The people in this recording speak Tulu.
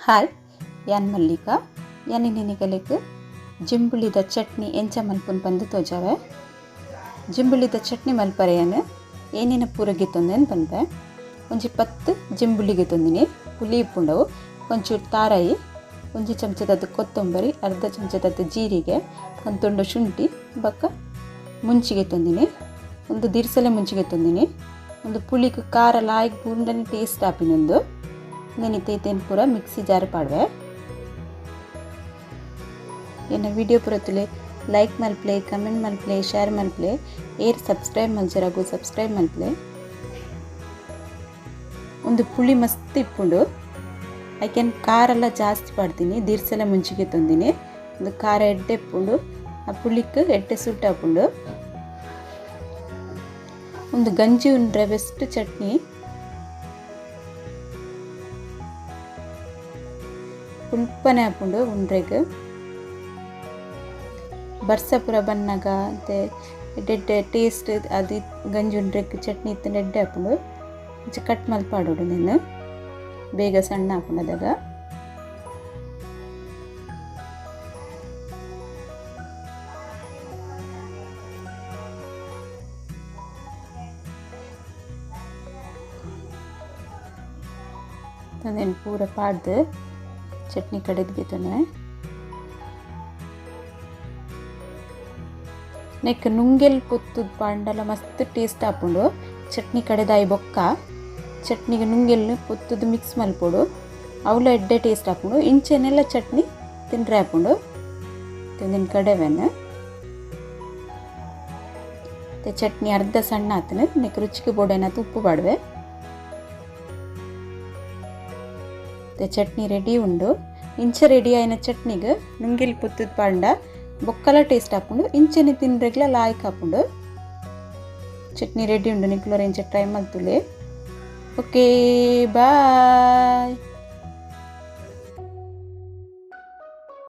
Hi, ಯಾನ್ ಮಲ್ಲಿಕಾ. ಯಾನ್ ನಿನಿಗಲೆಗ್ ಜಿಂಬುಳಿದ ಚಟ್ನಿ ಎಂಚ ಮಲ್ಪುನ್ ಪಂದ್ ತೋಜಾವೆ. ಜಿಂಬುಳಿದ ಚಟ್ನಿ ಮಲ್ಪರೆ ಯಾನ್ ಏನೇನ ಪೂರ ಗೆತ್ತೊಂದೇನು ಪನ್ಪೆ. ಒಂಜಿ 10 ಜಿಂಬುಳಿ ಗೆತ್ತೊಂದಿನಿ, ಪುಲಿ ಇಪ್ಪುಂಡವು, ಒಂಚೂರು ತಾರಾಯಿ, ಒಂಜಿ ಚಮಚದದ್ದು ಕೊತ್ತಂಬರಿ, ಅರ್ಧ ಚಮಚದದ್ದು ಜೀರಿಗೆ, ಒಂದು ತುಂಡು ಶುಂಠಿ, ಬೊಕ್ಕ ಮುಂಚಿಗೆ ತಂದಿನಿ, ಒಂದು ದಿರ್ಸಲೆ ಮುಂಚಿಗೆ ತಂದಿನಿ, ಒಂದು ಪುಳಿಗೆ ಖಾರ ಲಾಯ್ಕ್ ಬೂಂಡನೆ ಟೇಸ್ಟ್ ಆಪಿನೊಂದು ನೆನಿತೈತೇನು ಪೂರ ಮಿಕ್ಸಿ ಜಾರ್ ಪಾಡುವೆ. ಎನ್ನ ವಿಡಿಯೋ ಪೂರ ತುಲೆ ಲೈಕ್ ಮಲ್ಪ್ಲೆ, ಕಮೆಂಟ್ ಮಲ್ಪ್ಲೆ, ಶೇರ್ ಮಲ್ಪ್ಲೆ, ಏರ್ ಸಬ್ಸ್ಕ್ರೈಬ್ ಮಲ್ಜರಾಗು ಸಬ್ಸ್ಕ್ರೈಬ್ ಮಲ್ಪ್ಲೆ. ಒಂದು ಪುಳಿ ಮಸ್ತ್ ಇಪ್ಪುಂಡು, ಐಕೆನ್ ಖಾರೆಲ್ಲ ಜಾಸ್ತಿ ಪಾಡ್ತೀನಿ, ದಿರ್ಸಲೆ ಮುಂಚಿಗೆ ತಂದಿನಿ, ಒಂದು ಖಾರ ಎಡ್ಡೆ ಇಪ್ಪುಂಡು, ಆ ಪುಳಿಕ್ ಎಡ್ಡೆ ಸುಟ್ಟ ಹಾಪುಂಡು. ಒಂದು ಗಂಜಿ ಉಂಡ್ರೆ ಬೆಸ್ಟ್ ಚಟ್ನಿ. ಪುಲ್ಪನೆ ಹಾಪುಂಡು ಉಂಡ್ರೆಗ್. ಬರ್ಸ ಪೂರ ಬನ್ನಗ ಅಂತೆ ಎಡ್ಡೆ ಟೇಸ್ಟ್ ಅದು ಗಂಜಿ ಉಂಡ್ರೆಗ್ ಚಟ್ನಿ ಇತ್ತು ಎಡ್ಡೆ ಹಾಪುಂಡು. ಇಂಚ ಕಟ್ ಮಲ್ಪಾಡೋಡು ನೀನು ಬೇಗ ಸಣ್ಣ ಹಾಪುಂಡು. ಅದಾಗ ತಂದೇನು ಪೂರ ಪಾಡ್ದು ಚಟ್ನಿ ಕಡೆದು ಗೆತ್ತೊನೆ. ನೆಕ್ ನುಂಗೆಲ್ ಪೊತ್ತುದು ಪಾಂಡಲ ಮಸ್ತ್ ಟೇಸ್ಟ್ ಆಪುಂಡು. ಚಟ್ನಿ ಕಡೆದಾಯಿ ಬೊಕ್ಕ ಚಟ್ನಿಗೆ ನುಂಗೆಲ್ ಪೊತ್ತುದು ಮಿಕ್ಸ್ ಮಲ್ಪೊಡು, ಅವಲ ಎಡ್ಡೆ ಟೇಸ್ಟ್ ಆಪುಂಡು. ಇಂಚೆನೆಲ್ಲ ಚಟ್ನಿ ತಿಂಡ್ರೆ ಆಪುಂಡು. ತಿಂದಿನ ಕಡೆವೆನ್ ಚಟ್ನಿ ಅರ್ಧ ಸಣ್ಣ ಆತನ. ನೆಕ್ ರುಚಿಗೆ ಬೋಡೇನಾತು ಉಪ್ಪು ಪಾಡುವೆ. ಚಟ್ನಿ ರೆಡಿ ಉಂಡು. ಇಂಚ ರೆಡಿ ಆಯಿನ ಚಟ್ನಿಗೆ ನುಂಗೆಲ್ ಪೊತ್ತುದು ಪಾಂಡ ಬೊಕ್ಕಲ ಟೇಸ್ಟ್ ಆಪುಂಡು. ಇಂಚೆನೆ ತಿಂಡ್ರೆಗ್ಲ ಲಾಯ್ಕ್ ಆಪುಂಡು. ಚಟ್ನಿ ರೆಡಿ ಉಂಡು. ನಿಕ್ಲೋರ ಇಂಚ ಟ್ರೈ ಮಲ್ತುಲೆ. Okay, bye.